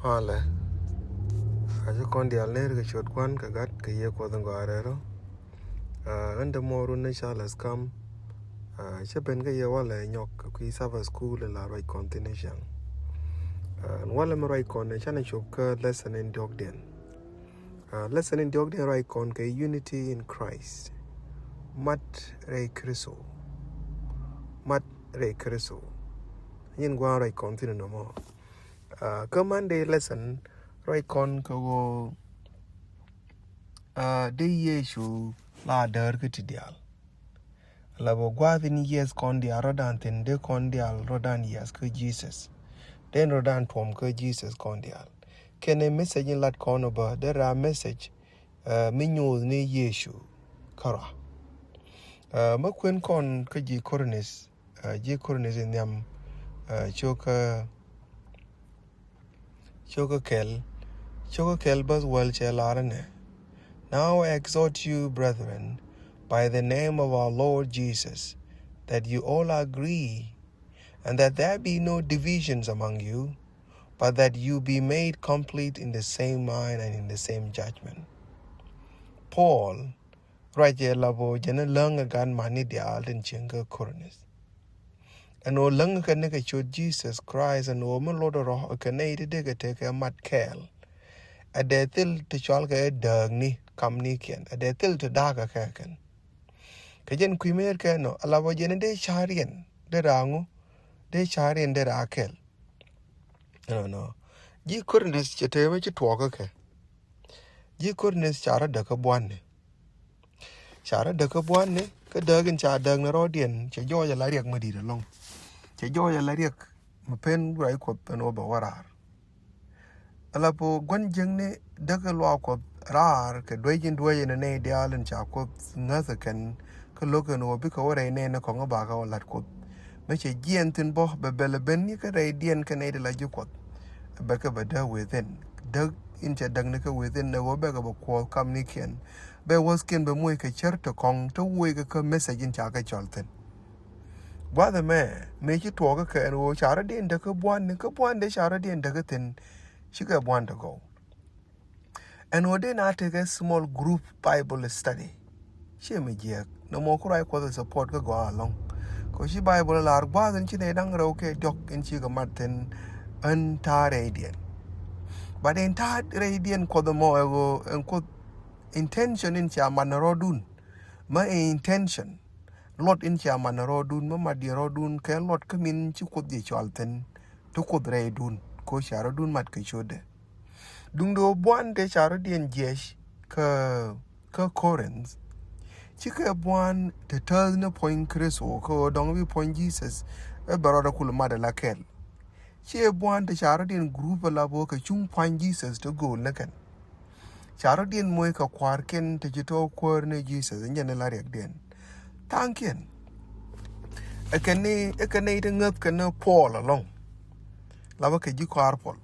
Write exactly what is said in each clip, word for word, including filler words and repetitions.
Malɛ. A ci kɔn diaal ner kɛ ciöt Gua̱n kɛ Gat kɛ Yiëë Kuɔth in gɔaa rɛl rɔ. Ɣän dämuɔɔrun ni Charles Kam. Cä ben kä yɛ walɛ nyɔk kɛ kui̱ Sabbath School in la ruac kɔn thi̱n i̱ cäŋ. Ɛn walɛ mi ruac kɔn ɛ canɛ cop kä lesson in diɔ̱kdiɛn. Lesson in diɔ̱kdiɛn ruac kɔn kɛ unity in Christ. Mat rɛy Kritho. Mat rɛy Kritho. Nyin gua̱a̱n ruac kɔn thi̱n inɔ mɔ. Kä Monday lesson ruac kɔn kɛ ɣöö dee Yecu la däär kä ti diaal. La bä gua̱a̱th in yiɛth kɔn diaal rɔ̱dan thi̱n, dee kɔn diaal rɔ̱dan yiɛth kä Jesus. Dee rɔ̱dan tuɔm kä Jesus kɔn diaal. Kɛnɛ message in lat kɔn ɔ bä dee ra message mi nyuuth ni Yecu kärɔa. Mä kuën kɔn kä ji̱ Korinth, ji̱ Korinth in nhiam, ciokä Ciokä kɛl, ciokä kɛl bäth wäl cɛ lar inɛ. Now I exhort you, brethren, by the name of our Lord Jesus, that you all agree, and that there be no divisions among you, but that you be made complete in the same mind and in the same judgment. Paul ruacɛ la bä jɛn läŋ ɛ gan mani diaal tin cieŋ kä Korinth. Ɛn ɣöö läŋ kɛ ni kɛ ciöt Jesus Christ ɛn ɣöö mi lot rɔ kɛ nɛy ti dee kɛ tekɛ mat kɛɛl. Ɛ dee thil ti cɔal kɛ dääkni kamnikiɛn, ɛ dee thil ti da̱a̱kä kɛ kɛn. Kɛ jɛn kui̱ mëër kɛ nɔ a la bä jɛn dee ca̱riɛn dee raŋu, dee ca̱riɛn dee raa kɛl. Ɛnɔ nɔ ji̱ Korinth cɛ tëë mi ci tuɔɔkä kɛ. Ji̱ Korinth ca rɔ däk kä buanni. Ca rɔ däk kä buanni kä dääk in ca dääk ni rɔɔdiɛn cɛ jɔɔc ala riɛk mi di̱i̱t ɛlɔ̱ŋ. Cɛ jɔɔc ala riɛk mi pen ruac Kuɔth ɛn ɣöö bɛ wä raar. Ala bä gua̱n jiäkni däk kä luaak Kuɔth raar kɛ duec in duec in nɛy diaal in ca Kuoth ŋäth ɛ kɛn kä lo̱k ɛn ɣöö bikɛ wä rɛy nɛɛni kɔŋ ɛ bakɛ wä la̱t Kuoth. Mi cɛ jiɛɛn thi̱n bä bɛ bɛl ɛ ben ni kä rɛydiɛn kä nɛy ti la ji̱ Kuɔth. Bɛ kɛ bɛ däk within. Däk in cɛ däkni kä within ɛ ɣöö bɛ kɛ bɛ kuɔth kamnikiɛn. Bɛ wäthkiɛn bɛ moc kɛ cär ti kɔŋ ti woc kɛ kä message in ca kɛ cɔl thi̱n. Gua̱th ɛmɛ mëë ci tuɔɔkä kɛ ɛn ɣöö ca rɔ̱diɛn däk kä buanni kä buanni ca rɔ̱diɛn däk kä thi̱n. Cikɛ buan ti gɔw. Ɛn ɣöö dee na tekɛ small group Bible study. Ciɛ mi jiɛɛk nɔmɔ ku ruac Kuɔth ɛ support kä gɔaa ɛlɔ̱ŋ. Kɛ ci Bible ɛ lar gua̱a̱th in ci nɛy da̱ŋ rɛw kɛ diɔ̱k in cikɛ mat thi̱n. Ɛn ta̱a̱ rɛydiɛn. But in ta̱a̱ rɛydiɛn Kuɔth ɛmɔ ɛ ɣöö ɛn Kuoth intention in cia mat ni rɔɔdun. Mä in intention luɔt in cia mat ni rɔɔdun mä mat diɛ rɔɔdun kɛ luɔt kä min ci Kuoth jiɛ cɔal thi̱n. Ti Kuoth rɛydun kɛ ɣöö cia rɔɔdun mat kɛ ciötdɛ. Duundɛ ɣöö buan tëë ca rɔ̱diɛn jiɛc kä kä Korinth. Cikɛ buan te tääth ni puɔ̱ny Kritho kä ɣöö dɔ̱ŋ bi puɔ̱ny Jesus ɛ bɛ rɔɔdɛ kul mat ala kɛl. Ciɛ buan te ca rɔ̱diɛn group ala bä kɛ cuŋ pua̱ny Jesus te gööl ni kɛn. Ca rɔ̱diɛn moc kɛ kua̱rkiɛn te ci tɔ̱ kuäär ni Jesus ɛ nyɛn ni la riɛkdiɛn. Tha̱a̱ŋkiɛn. Ɛ kɛn ni ɛ kɛn ni te ŋäth kɛn ni Paul ɛlɔ̱ŋ. La bä kɛ ji̱ kɔaar Paul.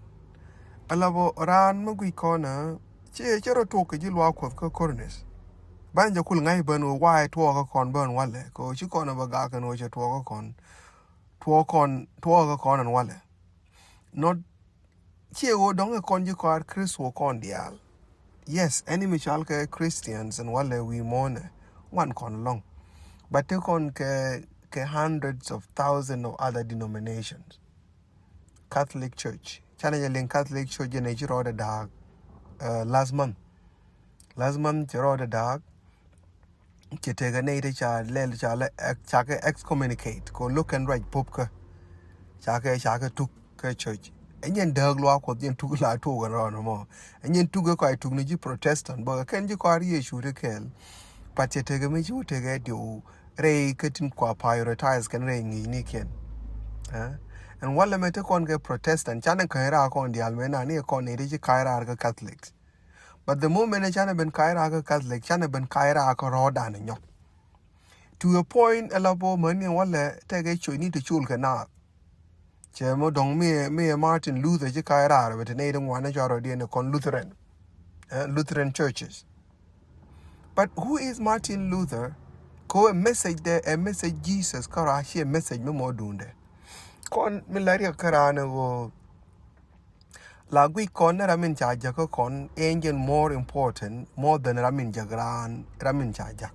Ala bä raan mi guic kɔn ɛ ciɛ cɛ rɔ tuɔk kɛ ji̱ luaak Kuɔth kä Korinth. Ban jɛ kul ŋa̱c ben ɣöö wa̱a̱ tuɔɔkä kɔn ben walɛ kɛ ɣöö ci kɔn ɛ bä gak kɛn ɣöö cɛ tuɔɔkä kɔn. Tuɔɔk kɔn tuɔɔkä kɔn ɛn walɛ. Not ciɛ ɣöö dɔ̱ŋ ɛ kɔn ji̱ kɔaar Kritho kɔn diaal. Yes, ɛn mi cɔal kɛ Christians ɛn walɛ wi̱i̱ muɔ̱ɔ̱nɛ ŋuan kɔn lɔ̱ŋ. But ti kɔn kɛ kɛ hundreds of thousands of other denominations. Catholic Church. Canɛ jɛ liŋ Catholic Church jɛ nɛ ci rɔɔdɛ da̱a̱k. Last month. Last month ci rɔɔdɛ da̱a̱k. Ci tekɛ nɛy ti ca lɛl ca lɛ cakɛ excommunicate kɛ lo̱k kɛn ruac pop kä. Cakɛ cakɛ tuk kä church. Ɛ nyɛn dääk luaak Kuɔth nyɛn tuk la tuk ɛn rɔɔn mɔ. Ɛ nyɛn tuk ɛ kɔc tuk ni ji̱ Protestant bä kɛn ji̱ kɔaar Yecu ti kɛɛl. But ci tekɛ mi ci wä tekɛ diw rɛy kä tin kua prioritize kɛn rɛy ŋi̱i̱cnikiɛn. Ɛn walɛ mɛ te kɔn kɛ Protestant canɛ käc raar kɔn diaal mɛ nani kɔn ni ti ci kac raar kä Catholics. But the moment canɛ ben kac raar kä Catholic canɛ ben kac raar kä rɔɔdan nyɔk. To a point ɛ la bä mäni walɛ tekɛ coc ni te col kɛ naath. Cɛ mɔ dɔ̱ŋ mi mi Martin Luther ci kac raar bɛ te nɛy ti ŋuan ni cɔal rɔɔdiɛn kɔn Lutheran. Lutheran churches. But who is Martin Luther? Kɛ ɣöö ɛ message dɛ ɛ message Jesus kärɔa ciɛ message mi mɔ duundɛ. Kɔn mi la riɛk kärɔa ni ɣöö la guic kɔn ni ram in ca jäk kä kɔn, ɛn jɛn more important more than ram in jäk raan, ram in ca jäk.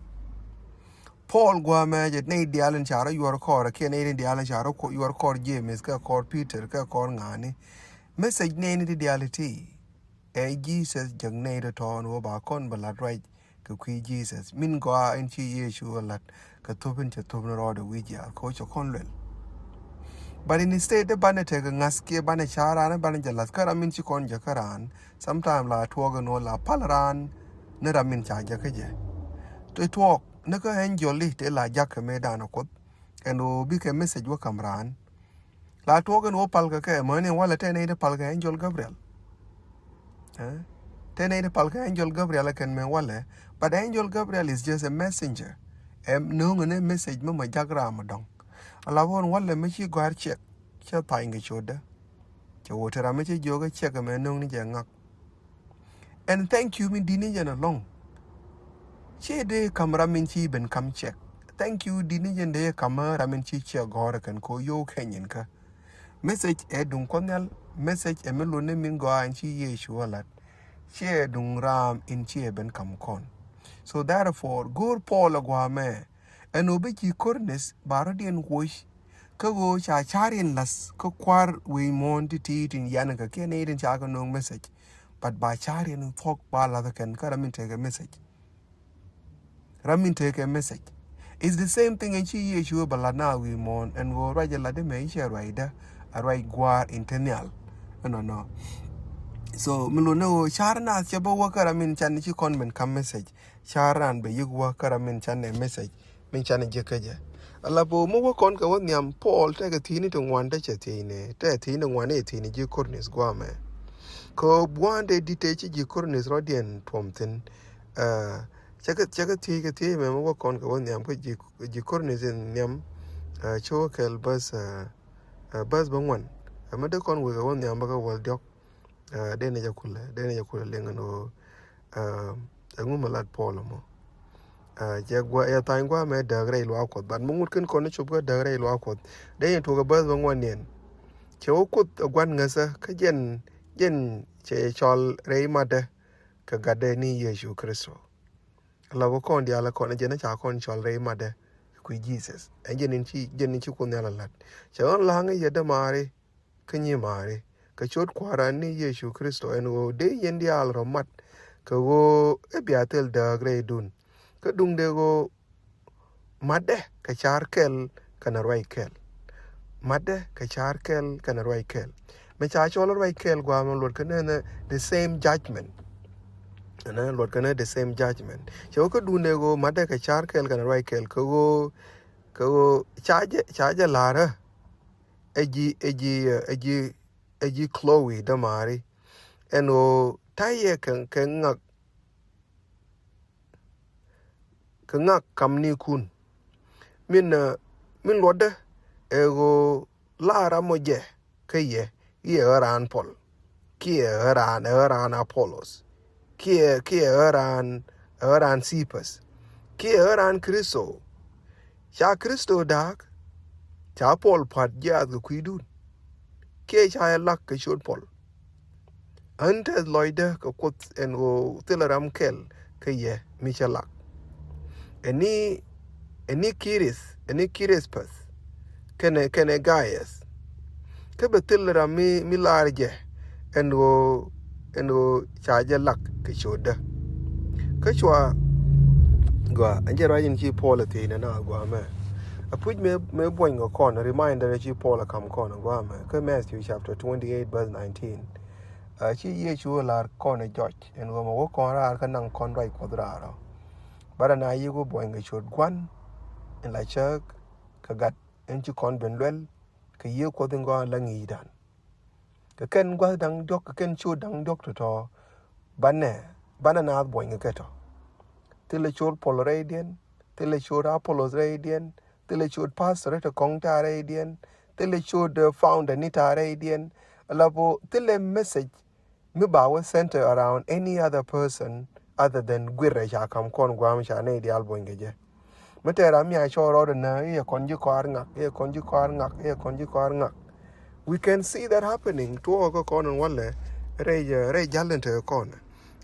Paul guamɛ jɛ nɛy diaal in ca rɔ yuɔr kɔr, kiɛ nɛy diaal in ca rɔ yuɔr kɔr James, kɛ kɔr Peter, kɛ kɔr ŋa̱ni. Message nɛy ni ti diaal ti ɛ Jesus jäk nɛy ti tɔɔn wä ba kɔn bɛ lat ruac kɛ kui̱ Jesus. Min gɔaa in ci Yecu ɛ lat kɛ thop in cɛ thop ni rɔɔdɛ wi̱i̱ jiaar kɛ wä cɛ kɔn luɛl. But instead de banɛ tekɛ ŋa̱th kiɛ banɛ ca̱r raan, banɛ jɛ lath kä ram min ci kɔn jɛ kä raan. Sometime la tuɔɔk in wä la pal raan ni ram min ca jɛ kä jɛ. Ti tuɔɔk ni kä angel di ti la jakä mëë danɛ Kuoth. Ɛn wä bikɛ message wä kam raan. La tuɔɔk in wä pal kɛ kɛ mäni walɛ tɛ nɛy ti pal kɛ angel Gabriel. Tɛ nɛy ti pal kɛ angel Gabriel kɛn mɛ walɛ. But angel Gabriel is just a messenger. Ɛm no̱o̱ŋ ni message mɛ mɛ jak ram dɔŋ. Ala bä wun walɛ mɛ ci gɔ̱a̱r check. Cɛ pany kɛ codä. Cɛ wä te ram mɛ cɛ jiök check mɛ no̱o̱ŋ ni jɛ ŋak. And thank you min di̱t ni jɛn alɔŋ. Ciɛ dee kam ram min ci ben kam check. Thank you di̱t ni jɛn dee kam ram min ci check gɔ̱rä kɛn ko yo̱o̱ kɛnyin kä. Message ɛ duŋ Kuɔth Nhial, message ɛ mi luni min gɔaa in ci Yecu a lat. Ciɛ duŋ ram in ciɛ ben kam kɔn. So therefore go̱o̱r Paul a gua̱a̱mɛ. Ɛn ɔ bi ci Kornith ba rɔ̱diɛn woc. Kä ɣöö ca ca̱r in lath kä kua̱r wec muɔ̱ɔ̱n ti ti̱i̱t in yan kɛ kiɛ nɛy tin ca kɛ no̱o̱ŋ message. But ba ca̱r in thuɔ̱k ba lath kɛn kä ram in tekɛ message. Ram in tekɛ message. It's the same thing in ci Yecu bɛ lat na wi̱i̱ muɔ̱ɔ̱n ɛn ɣöö ruac ɛ lat imɛ i̱ cɛ ruacdä a ruac gua̱a̱r in te nhial. Ɛnɔnɔ. So mi lun ni ɣöö ca̱r nath cɛ bä wä kä ram in can ci kɔn ben kam message. Ca̱r raan bɛ yik wä kä ram min can ɛ message. Min canɛ jiäk kä jɛ. Ala bä mi wä kɔn kɛ wä nhiam Paul tɛkɛ thi̱i̱ni ti ŋuan te cɛ thi̱i̱ni, tɛkɛ thi̱i̱ni ti ŋuan i̱ thi̱i̱ni ji̱ Kornith guamɛ. Kɛ ɣöö bua̱a̱n dee di̱t tëë ci ji̱ Kornith rɔ̱diɛn tuɔm thi̱n. Cɛ kɛ, cɛ kɛ thiec kɛ thiec mɛ mi wä kɔn kɛ wä nhiam kä ji̱, ji̱ Kornith in nhiam. Cä wä kɛl bäth, bäth bä ŋuan. Mɛ dee kɔn wek kɛ wä nhiam bä kä wäl diɔ̱k. Dee ni jɛ kulɛ, dee ni jɛ kulɛ liŋ ni ɣöö ɛŋu mi lat Paul mɔ. Cɛ gua̱, cɛ tha̱a̱ny gua̱a̱mɛ dääk rɛy luaak Kuɔth, but mi ŋut ken kɔn ni cop kä dääk rɛy luaak Kuɔth. Dee ni tuɔk ɛ bäth bä ŋuan niɛn. Cɛ wä Kuoth ɛ gua̱n ŋäthä kä jɛn, jɛn cɛ cɔl rɛy matdä kɛ gatdɛ ni Yecu Kritho. La bä kɔn diaal kɔn jɛn ca kɔn cɔl rɛy matdä kɛ kui̱ Jesus. Ɛn jɛn in ci, jɛn in ci Kuoth Nhial a lat. Cɛ ɣän la̱a̱ŋ i̱ yɛ dämaari kä nyimaari kɛ ciöt Kua̱ran ni Yecu Kritho ɛn ɣöö dee yɛn diaal rɔ mat kɛ ɣöö i̱ bia thil dääk rɛydun. Kä duŋdɛ ɣöö matdɛ kɛ ca̱r kɛl kɛnɛ ruac kɛl. Matdɛ kɛ ca̱r kɛl kɛnɛ ruac kɛl. Mɛ ca cɔl ruac kɛl gua̱a̱mɛ luɔt kɛ nɛnɛ the same judgment. Ɛnɛ luɔt kɛ nɛ the same judgment. Cɛ wä kä duŋdɛ ɣöö matdɛ kɛ ca̱r kɛl kɛnɛ ruac kɛl kɛ ɣöö, kɛ ɣöö ca jɛ, ca jɛ la̱rä. Ɛ ji̱, ɛ ji̱, ɛ ji̱, ɛ ji̱ Chloe dämaari. Ɛn ɣöö ta̱yɛ kɛ, kɛ ŋak, kɛ ŋak kamnikun. Min, min luɔtdä ɛ ɣöö la ram mɔ jɛ kä yɛ, i̱ ɛ ɣän raan Paul. Kiɛ ɣän raan, ɛ ɣän raan Apollos. Kiɛ, kiɛ ɣän raan, ɛ ɣän raan Cephas. Kiɛ ɣän raan Kritho. Ca Kritho da̱a̱k, ca Paul pa̱t jiaath kɛ kui̱dun. Kiɛ ca yɛ lak kɛ ciöt Paul. Ɣän tɛth lɔcdä kɛ Kuoth ɛn ɣöö thilɛ ram kɛl kä yɛ mi cä lak. Ɛni, ɛni Kirith, ɛni Kirithpäth kɛnɛ, kɛnɛ Gaius. Kä bɛ thil ram mi, mi lar jɛ ɛn ɣöö, ɛn ɣöö ca jɛ lak kɛ ciötdä. Kä cua gɔaa ɛn jɛ ruac in ci Paul a thiec nɛ na gɔaa mɛ. A puc mëë, mëë buɔ̱ny kɛ kɔn, reminder ci Paul a ka̱m kɔn a gɔaa mɛ. Kä Matthew chapter twenty-eight verse nineteen. A ci Yecu lar kɔn a jɔc ɛn ɣöö mɛ wä kɔn raar kä naŋ kɔn ruac Kuɔth raar ɔ. Bara na yik wä buɔ̱ny kɛ ciöt Gua̱n in la cäk kɛ Gat in ci kɔn ben luɛl kɛ Yiëë Kuɔth in gɔaa la ŋi̱i̱cdan. Kɛ kɛn gua̱th da̱ŋ diɔ̱k, kɛ kɛn ciöt da̱ŋ diɔ̱k tɔ̱tɔ̱. Banɛ, banɛ naath buɔ̱ny kɛ kɛ tɔ. Thilɛ ciöt Paul rɛydiɛn, thilɛ ciöt Apollos rɛydiɛn, thilɛ ciöt pastor te kɔŋ ta̱a̱ rɛydiɛn, thilɛ ciöt founder ni ta̱a̱ rɛydiɛn. Ala bä thilɛ message mi ba wä center around any other person other than guirɛ ca ka̱m kɔn gua̱a̱m ca nɛy diaal buɔ̱ny kɛ jɛ. Mi tɛɛr a mi a cɔɔr rɔɔdɛ nä i̱ yɛ kɔn ji̱ kɔaar ŋak, i̱ yɛ kɔn ji̱ kɔaar ŋak, i̱ yɛ kɔn ji̱ kɔaar ŋak. We can see that happening tuɔɔk kä kɔn in walɛ Rɛy, rɛy jäl ni te kɔn.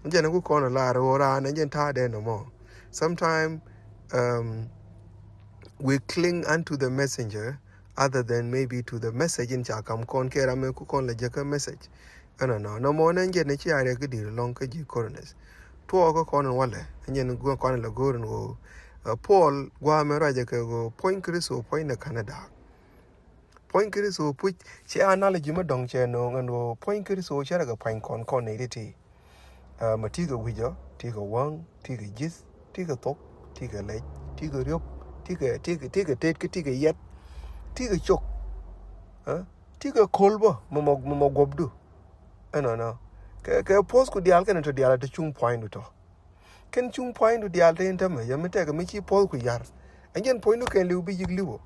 Jɛn ku kɔn lar ɣöö raan jɛn ta̱a̱ dee nɔmɔ. Sometimes, um, we cling unto the messenger other than maybe to the message in ca kam kɔn kɛ ram ku kɔn la jɛ kä message. Ɛnɔ nɔ nɔmɔ nɛ jɛn ci a rɛk kä di̱i̱t lɔŋ kä ji̱ Korinth. Tuɔɔk kä kɔn walɛ jɛn guɔ kɔn la go̱o̱r in ɣöö, uh, Paul guamɛ ruacɛ kɛ ɣöö puɔ̱ny Kritho puɔ̱ny ni ka̱n da̱a̱k. Puɔ̱ny Kritho puc cɛ analogy mi dɔ̱ŋ cɛ nööŋ ɛn ɣöö puɔ̱ny Kritho cɛ rɛ kɛ pua̱ny kɔn kɔn nɛy ti̱ti̱. Ɛ, mɛ ti kɛ wi̱cä, ti kɛ wäŋ, ti kɛ ji̱th, ti kɛ thok, ti kɛ lɛc, ti kɛ riöp, ti kɛ, ti kɛ, ti kɛ tet, ti kɛ yɛt, ti kɛ cok. Ɛ, ti kɛ ko̱l bä mɛ mɔ, mɛ mɔ guɔ̱pdu. Ɛnɔnɔ kɛ, kɛ puɔ̱thku diaal kɛnɛ tɔ diaal a te cuŋ pua̱nydu tɔ. Kɛn cuŋ pua̱nydu diaal te in tämɛ yɛ mi tɛkɛ mi ci puɔ̱thku yar. Ɛn jɛn puɔ̱nydu kɛn li̱w bi yi̱k li̱wä.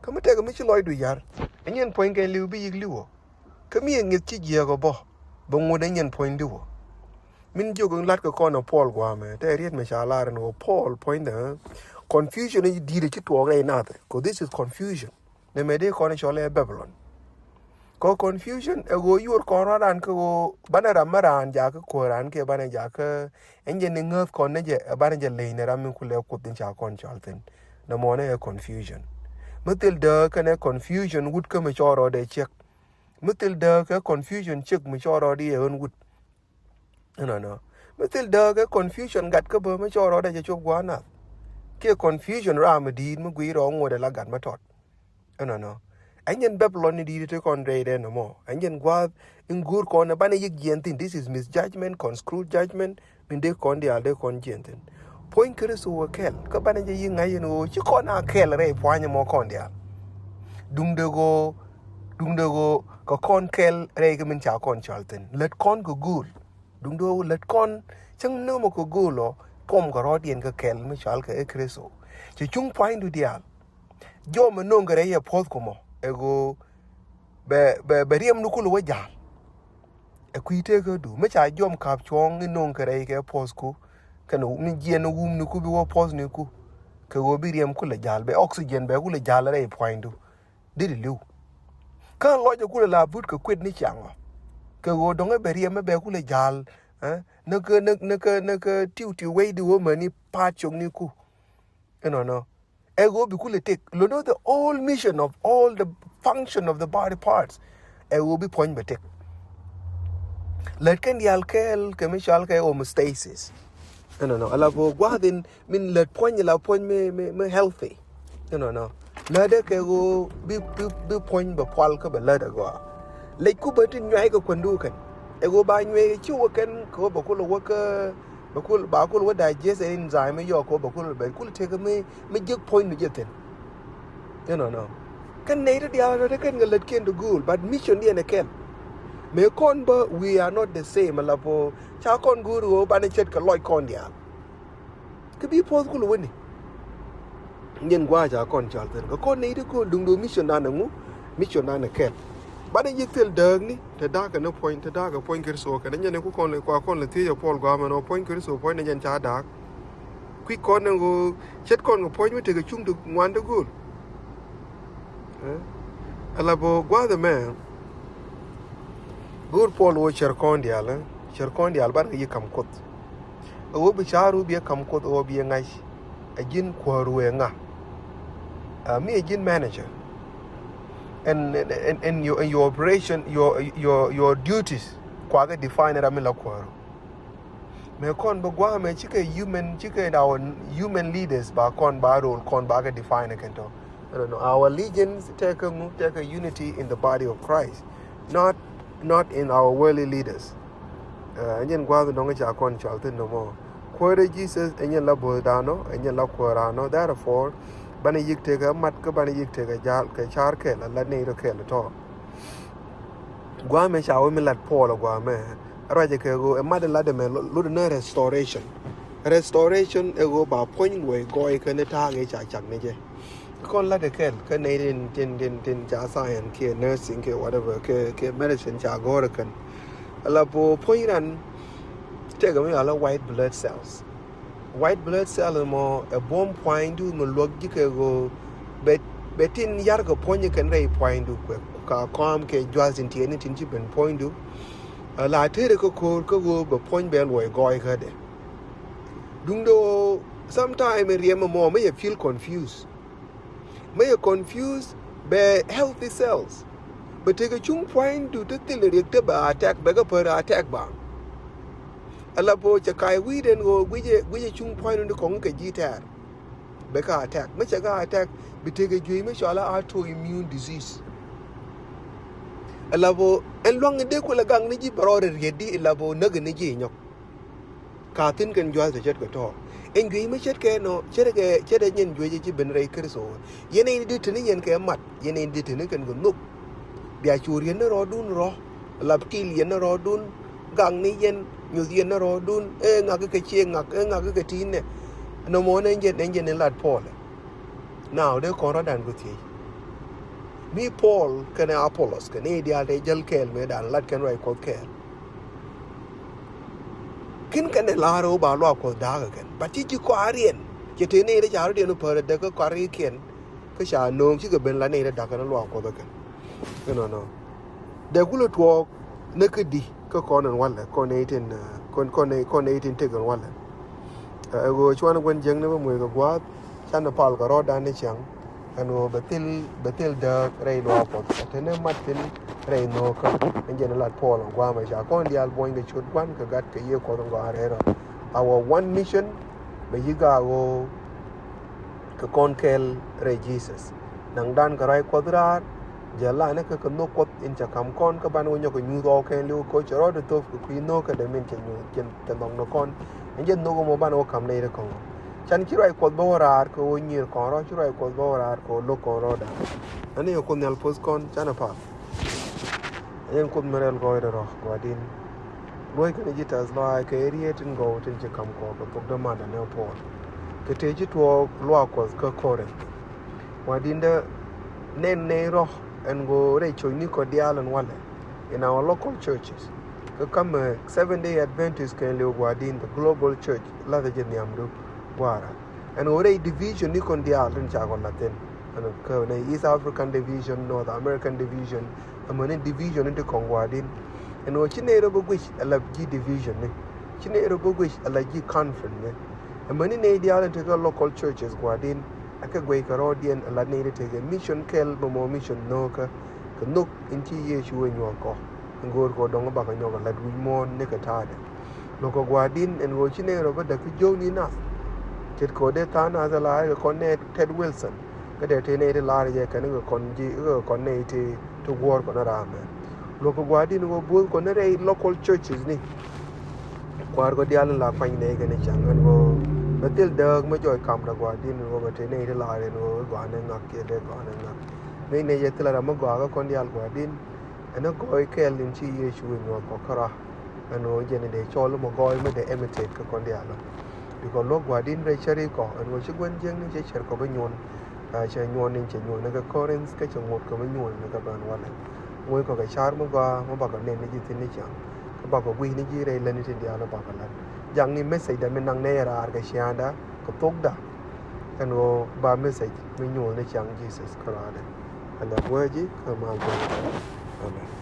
Kä mi tɛkɛ mi ci lɔcdu yar. Ɛn jɛn puɔ̱ny kɛn li̱w bi yi̱k li̱wä. Kä mi ɛ ŋi̱th ci jiɛɛk ɔ bä bɛ ŋut ɛn jɛn puɔ̱ny li̱wä. Min jiök in lat kɛ kɔn ɛ Paul gua̱a̱mɛ tɛ riet mɛ ca lar ɛn ɣöö Paul puɔ̱nydɛ confusion in di̱i̱t ɛ ci tuɔɔk rɛy nath. 'Cause this is confusion. Nɛmɛ dee kɔn cɔl ɛ Babylon. Kɔ confusion ɛ ɣöö yuɔr kɔn rɔ̱dan kä ɣöö banɛ ram mä raan jakä kuäär raan kiɛ banɛ jakä ɛn jɛ ni ŋäth kɔn ni jɛ ɛ banɛ jɛ leny ni ram mi kulɛ Kuoth in ca kɔn cɔal thi̱n. Nɔmɔ ni ɛ confusion. Mi thil dääk kɛnɛ confusion wut kä mi cɔɔr rɔɔdɛ ciek. Mi thil dääk kɛ confusion ciek mi cɔɔr rɔɔdɛ ɛ ɣän wut. Ɛnɔnɔ. Mi thil dääk kɛ confusion gat kä bä mi cɔɔr rɔɔdɛ jɛ cop gua̱a̱r nath. Kiɛ confusion ram mi di̱i̱t mi gui̱i̱r rɔɔŋ ŋuɔ̱t ɛ la gat mi tɔt. Ɛnɔnɔ. Ɛn jɛn Babylon ni di̱i̱t ti kɔn rɛy rɛn ɛmɔ. Ɛn jɛn gua̱a̱th in guur kɔn ɛ banɛ yi̱k jiɛn thi̱n. This is misjudgment, conscrewed judgment. Min dee kɔn diaal dee kɔn jiɛn thi̱n. Puɔ̱ny Kritho wä kɛl kä banɛ jɛ yi̱k ŋa̱c ɛn ɣöö ci kɔn a kɛl rɛy pua̱ny ɛmɔ kɔn diaal. Duŋdɛ ɣöö, duŋdɛ ɣöö kɛ kɔn kɛl rɛy kä min ca kɔn cɔal thi̱n. Lät kɔn kɛ go̱o̱l. Duŋdɛ ɣöö lät kɔn cäŋ ni mɔ kɛ go̱o̱l ɔ tuɔm kɛ rɔɔdiɛn kɛ kɛl mi cɔal kɛ ɛ Kritho. Ci cuŋ pua̱nydu diaal. Jɔw mɛ no̱o̱ŋ kɛ rɛy ɛ puɔ̱thku mɔ ɛ ɣöö bɛ, bɛ, bɛ riɛmdu kulɛ wä ja̱a̱l. Ɛ kui̱ tekädu mi ca jɔm ka̱p cuɔ̱ɔ̱ŋ in no̱o̱ŋ kɛ rɛy kɛ puɔ̱thku. Kɛn mi jiɛn wumniku bi wä puɔ̱thniku. Kɛ ɣöö bi riɛm kulɛ ja̱a̱l bɛ oxygen bɛ kulɛ ja̱a̱l rɛy pua̱nydu. Dit li̱w. Kä lɔcɛ kulɛ la but kɛ kuet ni ciaŋɔ. Kɛ ɣöö dɔ̱ŋ ɛ bɛ riɛm ɛ bɛ kulɛ ja̱a̱l. Ɛ, näkä, näk, näkä, näkä tiw tiw wecdi wä mäni pa̱a̱t cokniku. Ɛnɔnɔ. Ɛ ɣöö bi kulɛ tëk. Lo̱n ɔ the whole mission of all the function of the body parts. Ɛ ɣöö bi puɔ̱ny bɛ tëk. Lät kɛn diaal kɛɛl kɛ mi cɔal kɛ homeostasis. Ɛnɔnɔ. Ala bä gua̱a̱th in min lät puɔ̱ny la puɔ̱ny mi, mi, mi healthy. Ɛnɔnɔ. Lätdɛ kɛ ɣöö bi, bi, bi puɔ̱ny bɛ pual kä bɛ lät ɛ gɔaa. Lɛcku bä tin nyuac kɛ kuändu kɛn. Ɛ ɣöö ba nyuac kɛ ci wä kɛn kɛ ɣöö bɛ kulɛ wä kä, bɛ kul, ba kul wä digest ɛ enzyme mi yɔɔk kɛ ɣöö bɛ kul, bɛ kul tëk mi, mi jiäk puɔ̱ny mi jɛ thi̱n. Ɛnɔnɔ. Kɛn nɛy ti diaal rɔ te kɛn kɛ lätkiɛn ti gööl, but mission diɛn ɛ kɛl. Mëë kɔn bä, we are not the same, ala bä ca kɔn gööl ɣöö banɛ ce̱tkɛ lɔc kɔn diaal. Kä bi puɔ̱th kulɛ wäni. Nyin gua̱a̱c a kɔn cɔal thi̱n. Kä kɔn nɛy ti kööl duŋdu mission dan ɛŋu, mission dan ɛ kɛl. Banɛ yiëk thil dääkni, te da̱a̱kɛ ni puɔ̱ny, te da̱a̱kɛ puɔ̱ny Kritho kɛn. Nyin ku kɔn lɛ, kua kɔn lɛ thiec ɛ Paul gua̱a̱mɛ nɔ puɔ̱ny Kritho puɔ̱ny ni jɛn ca da̱a̱k. Kui̱ kɔn ɛŋu, ce̱t kɔn kɛ puɔ̱ny mi tekɛ cuŋ ti ŋuan ti gööl. Ɛ? Ala bä gua̱a̱th ɛmɛ. Go̱o̱r Paul ɣöö cär kɔn diaal, ɛ? Cär kɔn diaal banɛ kɛ yiëk ka̱m Kuoth. Ɛ ɣöö bi ca̱ru bi ɛ ka̱m Kuoth, ɛ ɣöö bi ɛ ŋa̱c. Ɛ ji̱n kuäär wëë ŋa. Ɛ mi ɛ ji̱n manager. And, and, and, and your, and your operation, your, your, your duties, kua kɛ define ram mi la kuääru. Mëë kɔn bä gua̱a̱mɛ cikɛ human, cikɛ our human leaders ba kɔn ba role kɔn ba kɛ define kɛn tɔ. I don't know. Our allegiance tekɛ ŋu, tekɛ unity in the body of Christ, not, not in our worldly leaders. Ɛ, nyin gua̱a̱th dɔ̱ŋ ca kɔn cɔal thi̱n nɔmɔ. Kuäärä Jesus ɛ nyin la bo̱o̱thdan ɔ, ɛ nyin la kuäärdan ɔ. Therefore, banɛ yiëk tekɛ mat kä banɛ yiëk tekɛ ja̱a̱l kɛ ca̱r kɛl, ala nɛy rɔ kɛl tɔ. Gua̱a̱mɛ ca wä mi lat Paul gua̱a̱mɛ. Ruacɛ kɛ ɣöö ɛ mat in lat ɛmɛ lot in restoration. Restoration ɛ ɣöö ba puɔ̱ny luɔ̱c gɔɔy kɛn ta̱a̱ ŋi̱ ca cak ni jɛ. Kɔn lat ɛ kɛl kä nɛy tin, tin, tin, tin ca science kiɛ nursing kiɛ whatever kiɛ, kiɛ medicine ca gɔ̱r ɛ kɛn. Ala bä puɔ̱ny ran tekɛ mi ala white blood cells. White blood cell mɔ ɛ buɔ̱m pua̱nydu mɛ luäk ji̱ kɛ ɣöö bɛ, bɛ tin yarkɛ puɔ̱ny kɛn rɛy pua̱nydu kuɛ ka kɔam kɛ jua̱th tin tiɛɛni tin ci ben puɔ̱nydu. A la tëëri kä ko̱r kä ɣöö bɛ puɔ̱ny bɛ luɔc gɔɔy kädɛ. Duŋdɛ ɣöö sometime in riɛm ɛmɔ mi yɛ feel confused. Mi yɛ confused bɛ healthy cells. Bɛ tekɛ cuŋ pua̱nydu ti thil riɛk ti bɛ attack, bɛ kä pär attack ba. Ala bä cɛ ka̱a̱c wi̱i̱dɛn ɣöö guicɛ, guicɛ cuŋ pua̱nydu ti kɔŋ kɛ ji̱ tɛ̈r. Bɛ kä attack. Mi cɛ kä attack, bi tekɛ juey mi cɔal a autoimmune disease. Ala bä ɛn lua̱ŋ in dee kulɛ gak ni ji̱ bɛ rɔɔdɛ rietdi, ala bä näk ni ji̱ nyɔk. Ka thi̱n kɛn jua̱th tɔ ce̱tkɛ tɔ̱. Ɛn juey mi ce̱tkɛ nɔ, ce̱tkɛ, ce̱tkɛ nyin juey ci ben rɛy Kritho. Yɛn in dee te ni yɛn kɛ mat, yɛn in dee te ni kɛn kɛ nhök. Bia cu riet ni rɔɔdun rɔ, lap kil yɛn ni rɔɔdun, gak ni yɛn, nyuth yɛn ni rɔɔdun, ɛ ŋak kɛ cie ŋak, ɛ ŋak kɛ ti̱i̱n nɛ. Nɔmɔ ni ɛn jɛn, ɛn jɛn in lat Paul. Now dee kɔn rɔɔdan ku thiec. Mi Paul kɛnɛ Apollos kɛnɛ diaal dee jäl kɛɛl mëëdan lat kɛn ruac Kuɔth kɛɛl. Kin kɛnɛ la̱r ɣöö ba luaak Kuɔth da̱a̱k kɛ kɛn. But ci ji̱ kɔaariɛn, cɛ te nɛy rɛ ca rɔ̱diɛn pärä dee kä kɔaarikiɛn. Kä ca nööŋ cikɛ ben la nɛy rɛ da̱k kɛn luaak Kuɔth kɛ kɛn. Inɔnɔ. Dee kulɛ tuɔɔk ni kä di kä kɔn ɛn walɛ, kɔn nɛy tin, eh, kɔn, kɔn nɛy, kɔn nɛy tin tëk ɛn walɛ. Eh, ɛ ɣöö cuanɛ gua̱n jiäkni bä muec kɛ gua̱a̱th, canɛ pal kɛ rɔɔdan ni ciaŋ. Ɛn ɣöö bɛ thil, bɛ thil dääk rɛy luaak Kuɔth. Ɛ te ni mat thi̱n rɛy nhöökä. Ɛn jɛn lat Paul ɛn gua̱a̱mɛ ca kɔn diaal buɔ̱ny kɛ ciöt Gua̱n kɛ Gat kɛ Yiëë Kuɔth in gɔaa rɛy rɔ. Our one mission, bɛ yi̱ gaak ɣöö kɛ kɔn kɛɛl rɛy Jesus. Naŋdan kɛ ruac Kuɔth raar, jɛ la ni kä kɛ nhök Kuɔth in cɛ ka̱m kɔn kä banɛ wä nyɔk kɛ nyuuth ɣɔw kɛn li̱w kä cɛ rɔɔdɛ thop kɛ kui̱ nhöökä dee min cɛ nyuuth cɛ tɛ nhɔk ni kɔn. Ɛn jɛ nhök ɛmɔ banɛ wä ka̱m nɛy ri kɔn ɣɔw. Can ci ruac Kuɔth bä wä raar kɛ ɣöö nyier kɔn rɔ, ci ruac Kuɔth bä wä raar kɛ ɣöö lo̱k kɔn rɔɔdan. Ɛn ni yɛ Kuoth Nhial poth kɔn, canɛ pal. Ɛn Kuoth mi rɛl gɔɔydɛ rɔ, gua̱di̱n. Luɔ̱c kɛn ji̱ tɛth lɔaac kɛ riet tin gɔw tin ci ka̱m kɔɔk kɛ thok dämandɛ ni Paul. Kɛ tëë ci tuɔɔk luaak Kuɔth kä Korinth. Gua̱di̱n dee nɛn nɛy rɔ ɛn ɣöö rɛy cocni kɔ diaal ɛn walɛ in our local churches. Kä kamɛ Seventh Day Adventist kɛn liw gua̱di̱n, the global church, lathɛ jɛ nhiamdu gua̱a̱ra. Ɛn ɣöö rɛy division ni kɔn diaal tin ca kɔn la̱th thi̱n. Ɛn kä ni East African division, North American division, amäni division ni ti kɔn gua̱a̱di̱n. Ɛn ɣöö ci nɛy rɔ bä guic ala ji̱ division ni. Ci nɛy rɔ bä guic ala ji̱ conference ni. Amäni nɛy diaal tin tekɛ local churches gua̱a̱di̱n. Akɛ guic kɛ rɔɔdiɛn ala nɛy ti tekɛ mission kɛl mɔmɔ mission nhöökä. Kɛ nhök in ci Yecu ɛ nyuɔ̱th kɔ. In go̱o̱r kɛ dɔ̱ŋ bakɛ nyɔk a lat wi̱c muɔ̱ɔ̱n ni kɛ ta̱a̱dɛ. Lo̱kɛ gua̱a̱di̱n ɛn ɣöö ci nɛy rɔ bä däk ki jiökni nath. Tet kɛ ɣöö dee tha̱a̱ŋ nath ɛ la̱a̱r kɛ kɔn nɛy Ted Wilson. Kä dee te nɛy ti la̱a̱r jɛ kɛn kɛ kɔn ji̱ kɛ kɔn nɛy ti ti guɔ̱ɔ̱r kɔn raamɛ. Lo̱kɛ gua̱a̱di̱n ɣöö bo̱o̱th kɔn rɛy local churches ni. Kua̱r kɔ diaal in la kuany nɛy kɛn i̱ cäŋ ɛn ɣöö bɛ thil dääk mi jɔɔc kamdä gua̱a̱di̱n ɛn ɣöö bɛ te nɛy ti la̱a̱r ɛn ɣöö gɔaa ni ŋak kiɛ dee gɔaa ni ŋak. Mi nɛy jɛ thil a ram mi gɔaa kä kɔn diaal gua̱a̱di̱n. Ɛn ɛ gɔɔy kɛɛl in ci Yecu ɛ nyuɔ̱th kɔ kära. Ɛn ɣöö jɛn in dee cɔl mɔ gɔɔy mi dee imitate kä kɔn diaal ɔ. Bikɔ luɔ̱k gua̱di̱n rɛy cäri kɔ ɛn ɣöö ci gua̱n jiäkni cɛ cär kɔ bi nyuɔ̱n. Ɛ, cɛ nyuɔ̱n in cɛ nyuɔ̱n ni kɛ Corinth kä cɛ ŋot kɔ bi nyuɔ̱n ni kɛ bään walɛ. Ŋo̱c kɔ kɛ car mi gɔaa mi bakɔ nɛn ni ji̱ thi̱n ni ciaŋ. Kä bakɔ gui̱c ni ji̱ rɛy lätni tin diaal bakɔ la̱t. Jakni message dɛ mi naŋ nɛy raar kɛ ciaaŋda kɛ thokda. Ɛn ɣöö ba message mi nyuɔ̱n ni ciaŋ Jesus Kritho. Ɛ lɛ guäär ji̱ kä mal guäär. Amen.